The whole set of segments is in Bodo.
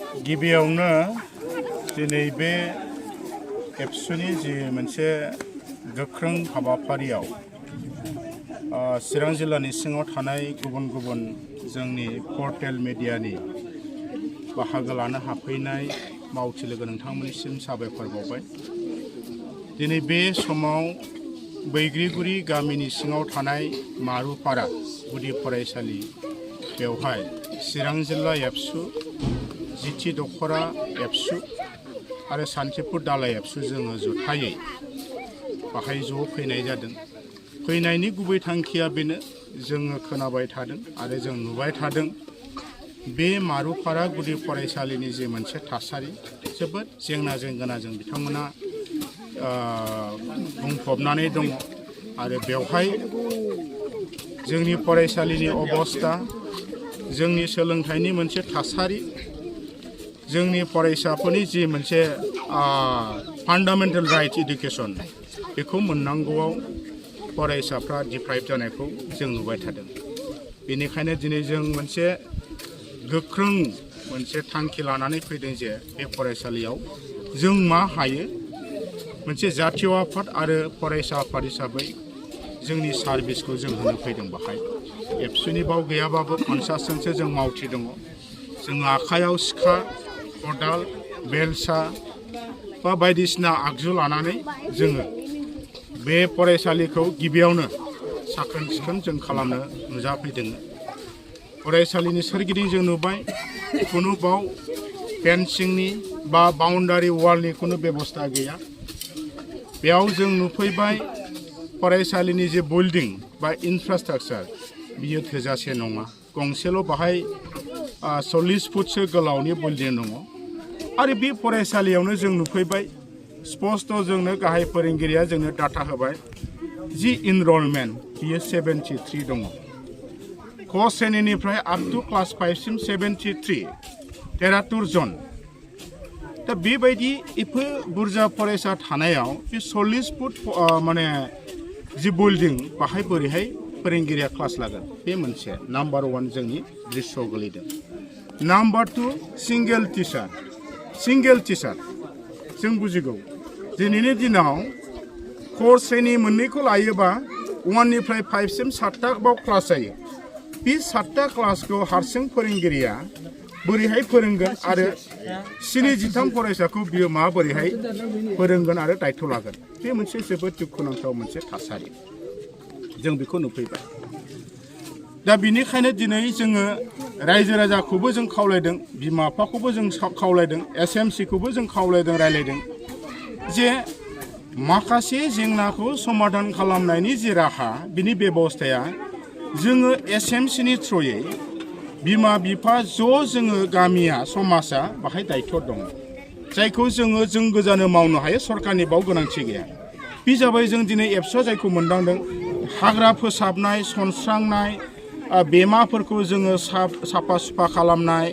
गिबियावनो दिनै बे एबसुनि जि मोनसे गोख्रों हाबाफारियाव चिरां जिल्लानि सिङाव थानाय गुबुन गुबुन जोंनि पर्टेल मिडियानि बाहागो लानो हाफैनाय मावथि लोगो नोंथांमोननिसिम साबायखर बावबाय। दिनै बे समाव बैग्रिगुरि गामिनि सिङाव थानाय मारुपारा गुदि फरायसालि बेवहाय चिरां जिल्ला एबसु जिथि दखरा एबसु आरो सान्थिपुर दालाय एबसु जोङो जथायै बाहाय ज' फैनाय जादों। फैनायनि गुबै थांखिया बेनो, जोङो खोनाबाय थादों आरो जों नुबाय थादों बे मारुपारा गुदि फरायसालिनि जे मोनसे थासारि जोबोद जेंना जेंगोनाजों बिथांमोना बुंफबनानै दङ आरो बेवहाय जोंनि फरायसालिनि अबस्था, जोंनि सोलोंथाइनि मोनसे थासारि, जोंनि फरायसाफोरनि जि मोनसे फान्डामेन्टेल राइट इडुकेसन बेखौ मोननांगौआव फरायसाफ्रा डिप्राइभ जानायखौ जों नुबाय थादों। बेनिखायनो दिनै जों मोनसे गोख्रों मोनसे थांखि लानानै फैदों जे बे फरायसालियाव जों मा हायो मोनसे जातीय आफाद आरो फरायसा आफाद हिसाबै जोंनि सार्भिसखौ जों होनो फैदों। बाहाय एबसुनि बाव गैयाबाबो 50 जनसो जों मावथि दङ। जोङो आखायाव सिखा, खदाल, बेलसा बा बायदिसिना आगजु लानानै जोङो बे फरायसालिखौ गिबियावनो साखोन सिखोन जों खालामनो नुजाफैदों। फरायसालिनि सोरगिदिं जों नुबाय खुनु बाव फेन्सिंनि बा बाउन्डारि वालनि खुनु बेबस्था गैया। बेयाव जों नुफैबाय फरायसालिनि जे बिल्डिं बा इनफ्रास्ट्राक्चार बियो थोजासे नङा। गंसेल' बाहाय 40 फुटसो गोलावनि बिल्डिं दङ आरो बे फरायसालियावनो जों नुफैबाय स्पष्ट जोंनो गाहाय फोरोंगिरिया जोंनो डाटा होबाय जि इनरलमेन्ट बियो 73 दङ। क श्रेणीनिफ्राय आप टु क्लास 5 सिम 73 जन। दा बेबायदि एफा बुरजा फरायसा थानायाव बे 40 फुट माने जि बिल्डिं बाहाय बोरैहाय फोरोंगिरिया क्लास लागोन, बे मोनसे नाम्बार 1 जोंनि दृश्यआव गोलैदों। नाम्बार 2 सिंगेल टिचार जों बुजिगौ दिनैनि दिनाव क श्रेणी मोननैखौ लायोबा 1 निफ्राय 5 सिम 7टा बाव क्लास जायो। बे 7टा क्लासखौ हारसिं फोरोंगिरिया बोरैहाय फोरोंगोन आरो 73 फरायसाखौ बियो माबोरैहाय फोरोंगोन आरो दायथ' लागोन, बे मोनसे जोबोद दुखुनांथाव मोनसे थासारि जों बेखौ नुफैबाय। दा बिनिखायनो दिनै जोङो रायजो राजाखौबो जों खावलायदों, बिमा बिफाखौबो जों खावलायदों, SMCखौबो जों खावलायदों, रायलायदों जे माखासे जेंनाखौ समाधान खालामनायनि जि राहा बिनि बेबस्थाया जोङो SMCनि थ्रुयै बिमा बिफा जोङो गामिया समाजा बाहाय दायथ' दं, जायखौ जों गोजानो मावनो हायो, सरकारनि बाव गोनांथि गैया। बे जाबाय जों दिनै एबसुआ जायखौ मोनदांदों हाग्रा फोसाबनाय, सनस्रांनाय, बेमाफोरखौ जोङो साफा सुफा खालामनाय,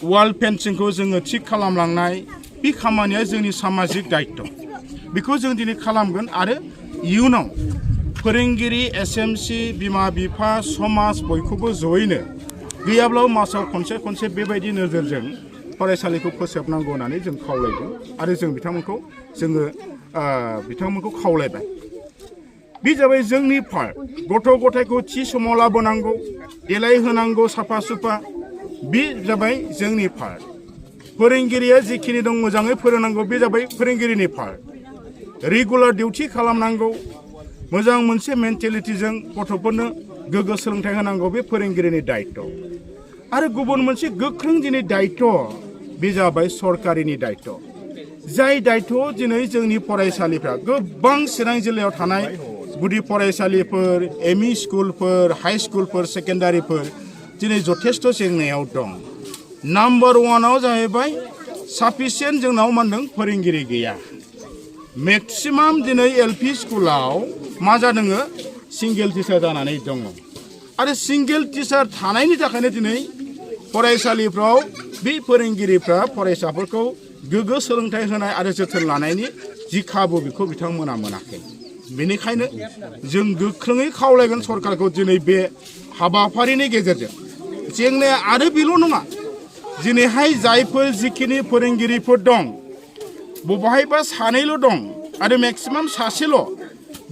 वाल फेन्सिंखौ जोङो थिग खालामलांनाय, बे खामानिया जोंनि सामाजिक दायित्व। बेखौ जों दिनै खालामगोन आरो इयुनाव फोरोंगिरि, SMC, बिमा बिफा, समाज बयखौबो जयैनो गैयाब्लाबो मासाव खनसे बेबायदि नोजोरजों फरायसालिखौ फोसाबनांगौ होननानै जों खावलायदों आरो जों बिथांमोनखौ खावलायबाय। बे जाबाय जोंनि पार्ट। गथ' गथायखौ थि समाव लाबोनांगौ, देलायहोनांगौ, साफा सुफा, बे जाबाय जोंनि पार्ट। फोरोंगिरिया जिखिनि दं मोजाङै फोरोंनांगौ, बे जाबाय फोरोंगिरिनि पार्ट। रेगुलार डिउटि खालामनांगौ, मोजां मोनसे मेन्टेलिटिजों गथ'फोरनो गोग्गो सोलोंथाइ होनांगौ, बे फोरोंगिरिनि दायित्व। आरो गुबुन मोनसे गोख्रों दिनै दायित्व, बे जाबाय सरकारिनि दायित्व। जाय दायित्वआव दिनै जोंनि फरायसालिफ्रा गोबां चिरां जिल्लायाव थानाय गुदि फरायसालिफोर, ME स्कुलफोर, हाई स्कुलफोर, सेकेन्डारिफोर दिनै जथेस्थ' जेंनायाव दं। नाम्बार 1आव जाहैबाय साफिसियेन्ट जोंनाव मा होनदों फोरोंगिरि गैया। मेक्सिमाम दिनै LP स्कुलाव मा जादों सिंगेल टिचार जानानै दङ आरो सिंगेल टिचार थानायनि थाखायनो दिनै फरायसालिफ्राव बे फोरोंगिरिफ्रा फरायसाफोरखौ गोग्गो सोलोंथाइ होनाय आरो जोथोन लानायनि जि खाबु बेखौ बिथांमोना मोनाखै। बेनिखायनो जों गोख्रोङै खावलायगोन सरकारखौ दिनै बे हाबाफारिनि गेजेरजों जेंनाया आरो बेल' नङा, दिनैहाय जायफोर जिखिनि फोरोंगिरिफोर दं बबेहायबा सानैल' दं आरो मेक्सिमाम सासेल'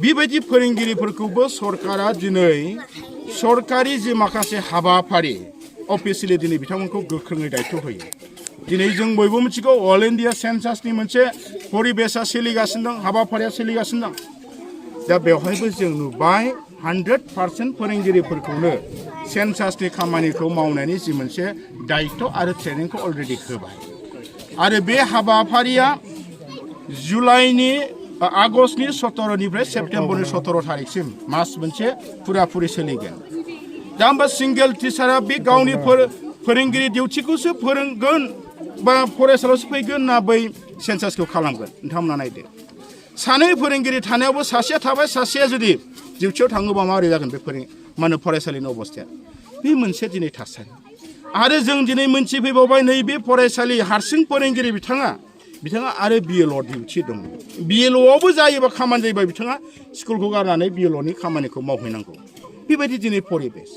बेबायदि फोरोंगिरिफोरखौबो सरकारा दिनै सरकारि जि माखासे हाबाफारि अफिसियेलि दिनै बिथांमोनखौ गोख्रोङै दायित्व होयो दिनै जों बयबो मिथिगौ अल इन्डिया सेन्सासनि मोनसे परिबेसा सोलिगासिनो दं हाबाफारिया सोलिगासिनो दं दा बेवहायबो जों नुबाय 100% फोरोंगिरिफोरखौनो सेन्सासनि खामानिखौ मावनायनि जि मोनसे दायित्व आरो ट्रेनिंखौ अलरेडि होबाय आरो बे हाबाफारिया जुलाइनि आगस्टनि 17निफ्राय सेप्तेम्बरनि 17 तारिखसिम मास मोनसे फुराफुरि सोलिगोन दा होमबा सिंगेल टिचारा बे गावनि फोरोंगिरि डिउटिखौसो फोरोंगोन बा फरायसालियावसो फैगोन ना बै सेन्सासखौ खालामगोन नोंथांमोना नायदो सानै फोरोंगिरि थानायावबो सासेया थाबाय सासेया जुदि डिउटियाव थाङोबा माबोरै जागोन बे फरायसालिनि अबस्थाया बे मोनसे दिनै थासारि आरो जों दिनै मोनथिफैबावबाय नैबे फरायसालि हारसिं फोरोंगिरि बिथाङा आरो बिएलअ डिउटि दं बिएलअआवबो जायोबा खामानि जायोबा बिथाङा स्कुलखौ गारनानै बिएलअनि खामानिखौ मावहैनांगौ बेबायदि दिनै परिबेस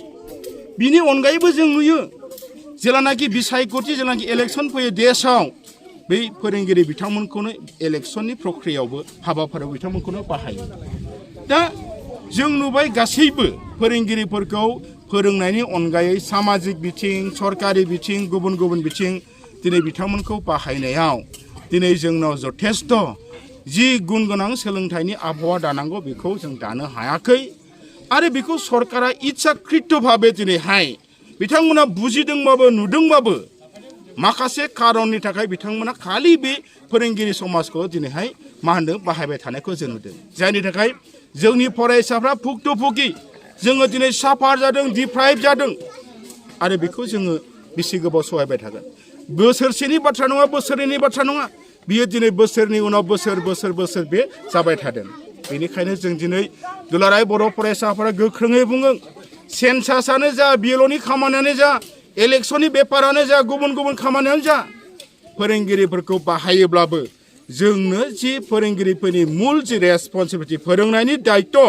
बिनि अनगायैबो जों नुयो जेलानाखि बिसायख'थि जेलानाखि इलेक्सन फैयो देशआव बै फोरोंगिरि बिथांमोनखौनो इलेक्सननि प्रक्रियायावबो हाबाफारियाव बिथांमोनखौनो बाहायो दा जों नुबाय गासैबो फोरोंगिरिफोरखौ फोरोंनायनि अनगायै सामाजिक बिथिं सरकारि बिथिं गुबुन गुबुन बिथिं दिनै बिथांमोनखौ बाहायनायाव दिनै जोंनाव जथेस्थ' जि गुन गोनां सोलोंथाइनि आबहावा दानांगौ बेखौ जों दानो हायाखै आरो बेखौ सरकारा इच्छाकृत भाबे दिनैहाय बिथांमोना बुजिदोंबाबो नुदोंबाबो माखासे खारननि थाखाय बिथांमोना खालि बे फोरोंगिरि समाजखौ दिनैहाय बाहायबाय थानायखौ जों नुदों जायनि थाखाय जोंनि फरायसाफ्रा भुक्तभोगि जोङो दिनै साफार जादों डिप्राइभ जादों आरो बेखौ जोङो बेसे गोबाव सहायबाय थागोन बोसोरसेनि बाथ्रा नङा बोसोरनैनि बाथ्रा नङा बियो दिनै बोसोरनि उनाव बोसोर बे जाबाय थादों बेनिखायनो जों दिनै दुलाराय बर' फरायसाफोरा गोख्रोङै बुङो सेन्सासआनो जा बिएलअनि खामानियानो जा इलेक्सननि बेपारानो जा गुबुन गुबुन खामानियानो जा फोरोंगिरिफोरखौ बाहायोब्लाबो जोंनो जि फोरोंगिरिफोरनि मूल जि रेसपन्सिबिलिटि फोरोंनायनि दायित्व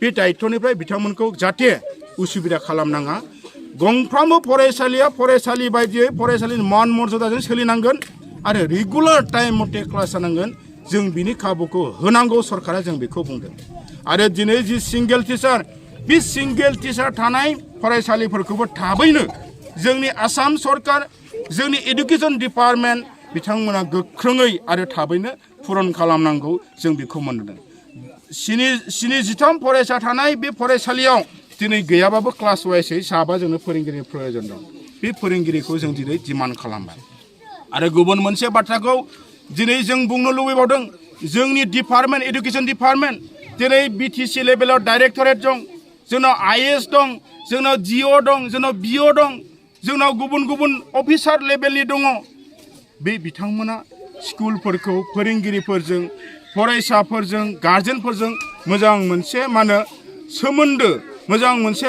बे दायित्वनिफ्राय बिथांमोनखौ जाहाथे उसुबिदा खालामनाङा गंफ्रामबो फरायसालिया फरायसालि बायदियै फरायसालिनि मान मर्यादाजों सोलिनांगोन आरो रेगुलार टाइम मथे क्लास जानांगोन जों बिनि खाबुखौ होनांगौ सरकारा जों बेखौ बुंदों आरो दिनै जि सिंगेल टिचार बे सिंगेल टिचार थानाय फरायसालिफोरखौबो थाबैनो जोंनि आसाम सरकार जोंनि एडुकेशन डिपार्टमेन्ट बिथांमोना गोख्रोङै आरो थाबैनो पुरन खालामनांगौ जों बेखौ मोनदों 73 फरायसा थानाय बे फरायसालियाव दिनै गैयाबाबो क्लास वाइसै साबा जोंनो फोरोंगिरिनि प्रयोजन दं बे फोरोंगिरिखौ जों दिनै डिमान्ड खालामबाय आरो गुबुन मोनसे बाथ्राखौ दिनै जों बुंनो लुबैबावदों जोंनि डिपार्टमेन्ट एडुकेशन डिपार्टमेन्ट दिनै बिटिसि लेभेलाव डाइरेक्टरेट दं जोंनाव आइएएस दं जोंनाव जिअ दं जोंनाव बिअ दं जोंनाव गुबुन गुबुन अफिसार लेभेलनि दङ बे बिथांमोना स्कुलफोरखौ फोरोंगिरिफोरजों फरायसाफोरजों गार्जेनफोरजों मोजां मोनसे सोमोन्दो मोजां मोनसे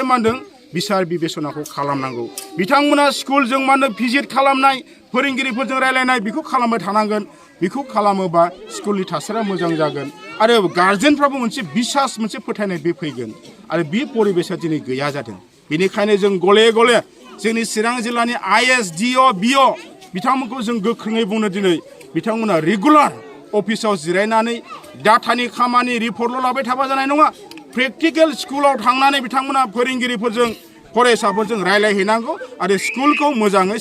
बिसार बिबेचनाखौ खालामनांगौ बिथांमोना स्कुलजों भिजिट खालामनाय फोरोंगिरिफोरजों रायलायनाय बेखौ खालामबाय थानांगोन बेखौ खालामोबा स्कुलनि थासारिया मोजां जागोन आरो गार्जेनफ्राबो मोनसे बिसास मोनसे फोथायनाय बे फैगोन आरो बे परिबेसा दिनै गैया जादों बेनिखायनो जों गले गले जोंनि चिरां जिल्लानि आइएएस डिअ बिअ बिथांमोनखौ जों गोख्रोङै बुंनो दिनै बिथांमोना रेगुलार अफिसाव जिरायनानै डाटानि खामानि रिपर्टल' लाबाय थाबा जानाय नङा प्रेक्टिकेल स्कुलाव थांनानै बिथांमोना फोरोंगिरिफोरजों फरायसाफोरजों रायलायहैनांगौ आरो स्कुलखौ मोजाङै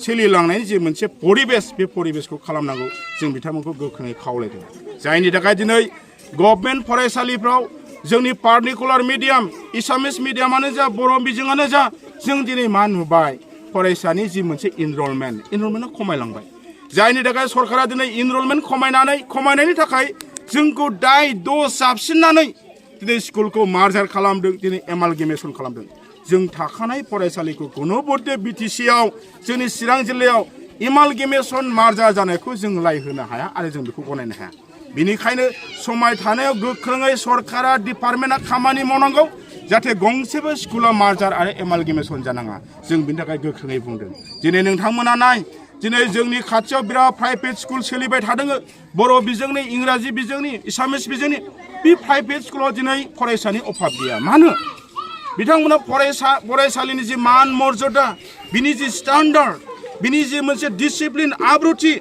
सोलिलांनायनि जे मोनसे परिबेस बे परिबेसखौ खालामनांगौ जों बिथांमोनखौ गोख्रोङै खावलायदों जायनि थाखाय दिनै गभर्नमेन्ट फरायसालिफ्राव जोंनि पार्टिकुलार मिडियाम एसामिस मिडियामानो जा बर' बिजोङानो जा जों दिनै मा नुबाय फरायसानि जि मोनसे इनरलमेन्टआ खमायलांबाय जायनि थाखाय सरकारा दिनै इनरलमेन्ट खमायनायनि थाखाय जोंखौ दाय दस जाबसिननानै दिनै स्कुलखौ मार्जार खालामदों दिनै एमालगेमेसन खालामदों जों थाखानाय फरायसालिखौ गुनबुद्धि बिटिसिआव जोंनि चिरां जिल्लायाव एमालगेमेसन मार्जार जानायखौ जों लायहोनो हाया आरो जों बेखौ गनायनो हाया बेनिखायनो समाय थानायाव गोख्रोङै सरकारा डिपार्टमेन्टआ खामानि मावनांगौ जाहाथे गंसेबो स्कुला मार्जार आरो एमालगेमेसन जानाङा जों बिनि थाखाय गोख्रोङै बुंदों दिनै नोंथांमोना नाय दिनै जोंनि खाथियाव बिराद प्राइभेट स्कुल सोलिबाय थादों बर' बिजोंनि इंराजि बिजोंनि एसामिस बिजोंनि बे प्राइभेट स्कुलाव दिनै फरायसानि अभाब गैया मानो बिथांमोना फरायसालिनि जि मान मर्यादा बिनि जि स्टेन्डार्ड बिनि जे मोनसे डिसिप्लिन आब्रुथि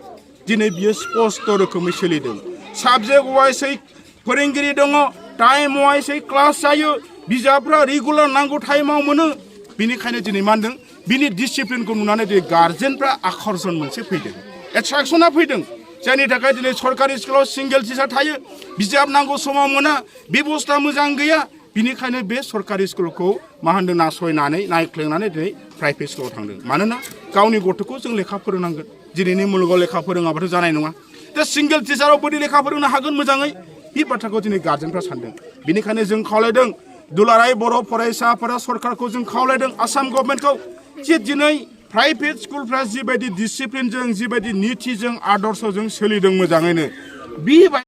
दिनै बियो स्पष्ट रोखोमै सोलिदों साबजेक्ट वाइसै फोरोंगिरि दङ टाइम वाइसै क्लास जायो बिजाबफ्रा रेगुलार नांगौ टाइमाव मोनो बिनिखायनो दिनै मा होनदों बिनि डिसिप्लिनखौ नुनानै दिनै गार्जेनफ्रा आकर्षण मोनसे फैदों एट्राक्सना फैदों जायनि थाखाय दिनै सरकारि स्कुलाव सिंगेल टिचार थायो बिजाब नांगौ समाव मोना बेबस्था मोजां गैया बिनिखायनो बे सरकारि स्कुलखौ मा होनदों नासयनानै नायख्लेंनानै दिनै प्राइभेट स्कुलाव थांदों मानोना गावनि गथ'खौ जों लेखा फोरोंनांगोन दिनैनि मुलुगाव लेखा फोरोङाबाथ' जानाय नङा दा सिंगेल टिचाराव बोरै लेखा फोरोंनो हागोन मोजाङै बे बाथ्राखौ दिनै गार्जेनफ्रा सानदों बिनिखायनो जों खावलायदों दुलाराय बर' फरायसाफोरा सरकारखौ जों खावलायदों आसाम गभर्नमेन्टखौ जे दिनै प्राइभेट स्कुलफ्रा जिबायदि डिसिप्लिनजों जिबायदि नितिजों आदर्शजों सोलिदों मोजाङैनो बे